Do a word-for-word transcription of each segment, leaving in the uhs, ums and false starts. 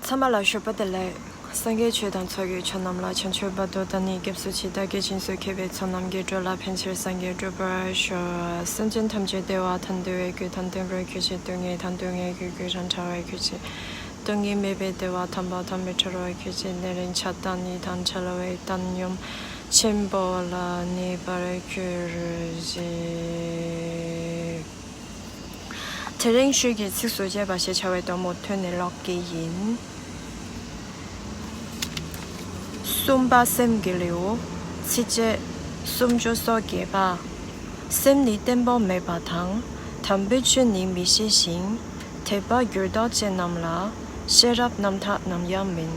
ཚང་མ་ལ་ཞོགས་པ་བདེ་ལེགས། སངས་རྒྱས་ཆོས་དང་ཚོགས་ཀྱི་མཆོག་རྣམས་ལ། བྱང་ཆུབ་བར་དུ་བདག་ནི་སྐྱབས་སུ་མཆི། བདག་གིས་སྦྱིན་སོགས་མཁས་པའི་ཚོགས་རྣམས་ཀྱིས། འགྲོ་ལ་ཕན་ཕྱིར་སངས་རྒྱས་འགྲུབ་པར་ཤོག། སེམས་ཅན་ཐམས་ཅད་བདེ་བ་དང་ལྡན་པར་གྱུར་ཅིག། སྡུག་བསྔལ་དང་བྲལ་བར་གྱུར་ཅིག། སྡུག་བསྔལ་མེད་པའི་བདེ་བ་དམ་པ་དང་མི་འབྲལ་བར་གྱུར་ཅིག། ནད་རིམས་ཆད་དང་ནད་དང་བྲལ་བའི་བཏང་སྙོམས་ཆེན་པོ་ལ་གནས་པར་གྱུར་ཅིག། དེ་རིང་ཆོས་ཀྱི་ཚིགས་སུ་བཅད་པ་ཞེས་བྱ་བའི་སྡོམ་པོ་ཐོས་ནས་ཀློག་གི་ཡིན། གསུམ་པ། སེམས་ཀྱི་ལེའུ། ཚིགས་བཅད་སུམ་ཅུ་སོ་བརྒྱད་པ། སེམས་ནི་བརྟན་པོ་མེད་པ་དང་། དམ་པའི་ཆོས་ནི་མི་ཤེས་ཤིང་། དད་པ་འགྱུར་ལྡོག་ཅན་རྣམས་ལ། ཤེས་རབ་རྣམ་དག་ནམ་ཡང་མིན།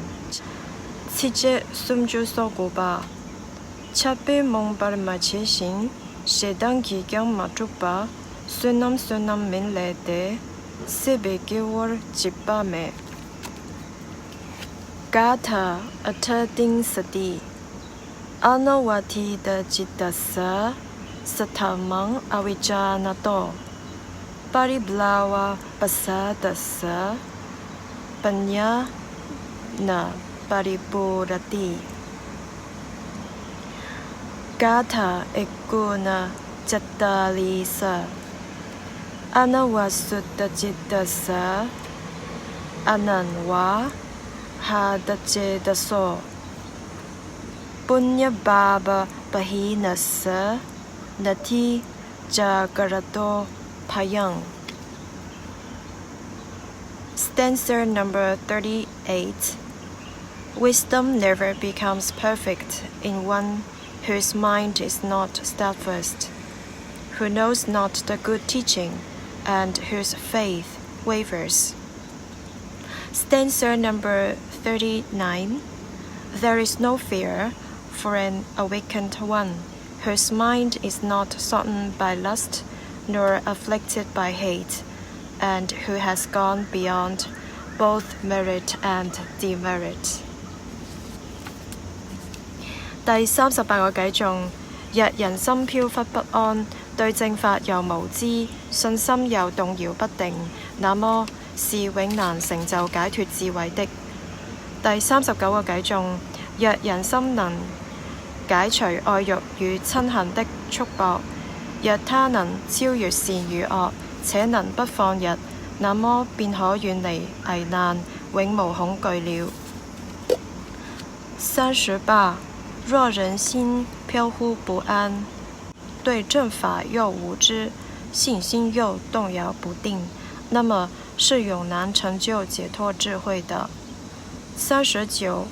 ཚིགས་བཅད་སུམ་ཅུ་སོ་དགུ་པ། འཆལ་པས་རྨོངས་པར་མ་བྱས་ཤིང་། ཞེ་སྡང་གིས་ཀྱང་མ་དཀྲུགས་པ། བསོད་ནམས་བསོད་ནམས་མིན་ལས་ཏེ། སྲིད་པའི་སྐྱེ་བོར་འཇིགས་པ་མེད། ག་ཐ་ཨ་ཏྲ་ཏིང་ས་ཏི། ཨ་ན་བ་ཐི་ཏ་ཅི་ཏ་ས། སད་དྷརྨ་ཨ་བི་ཅ་ན་ཏོ། པ་རི་བྷ་ལ་བ་པ་ས་ཏ་ས། པ་ཉ་ན་པ་རི་པུ་ར་ཏི། ག་ཐ་ཨེ་ཀུ་ན་ཅ་ཏ་ལི་ས། ཨ་ན་བ་སུ་ཏ་ཅི་ཏ་ས། ཨ་ནན་བ་ཧ་ཏ་ཅེ་ཏ་སོ། པུ་ཉ་བ་བ་པ་ཧི་ན་ས། ན་ཐི་ཅ་ཀ་ར་ཏོ་བྷ་ཡང་། Stanza number thirty-eight. Wisdom never becomes perfect in one whose mind is not steadfast, who knows not the good teaching, and whose faith wavers. Stanza number thirty-nine. There is no fear for an awakened one whose mind is not sodden by lust, nor afflicted by hate, and who has gone beyond both merit and demerit. 第三十八个偈頌：若人心飄忽不安，對正法又無知，信心又動搖不定，那麼是永難成就解脫智慧的。第三十九个偈頌：若人心能解除愛慾與瞋恨的束縛，若他能超越善與惡，且能不放逸，那麼便可遠離危難，永無恐懼了。三十八。若人心飄忽不安，對正法又無知，信心又動搖不定，那麼是永難成就解脫智慧的。三十九。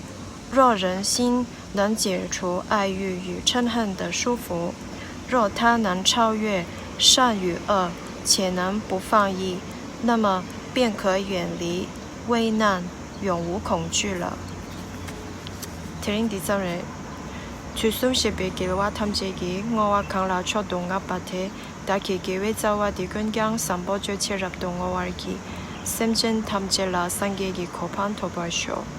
若人心能解除愛慾與瞋恨的束縛，若他能超越善與惡，且能不放逸，那麼便可遠離危難，永無恐懼了。དེ་རིང་འདི་ཙམ་རེད། དུས་གསུམ་གཤེགས་པའི་རྒྱལ་བ་ཐམས་ཅད་ཀྱིས། བསྔོ་བ་གང་ལ་མཆོག་ཏུ་བསྔགས་པ་དེས། བདག་གིས་དགེ་བའི་རྩ་བ་འདི་ཀུན་ཀྱང་། བཟང་པོ་སྤྱོད་ཕྱིར་རབ་ཏུ་བསྔོ་བར་བགྱི། སེམས་ཅན་ཐམས་ཅད་ལ་སངས་རྒྱས་ཀྱི་གོ་འཕང་ཐོབ་པར་ཤོག།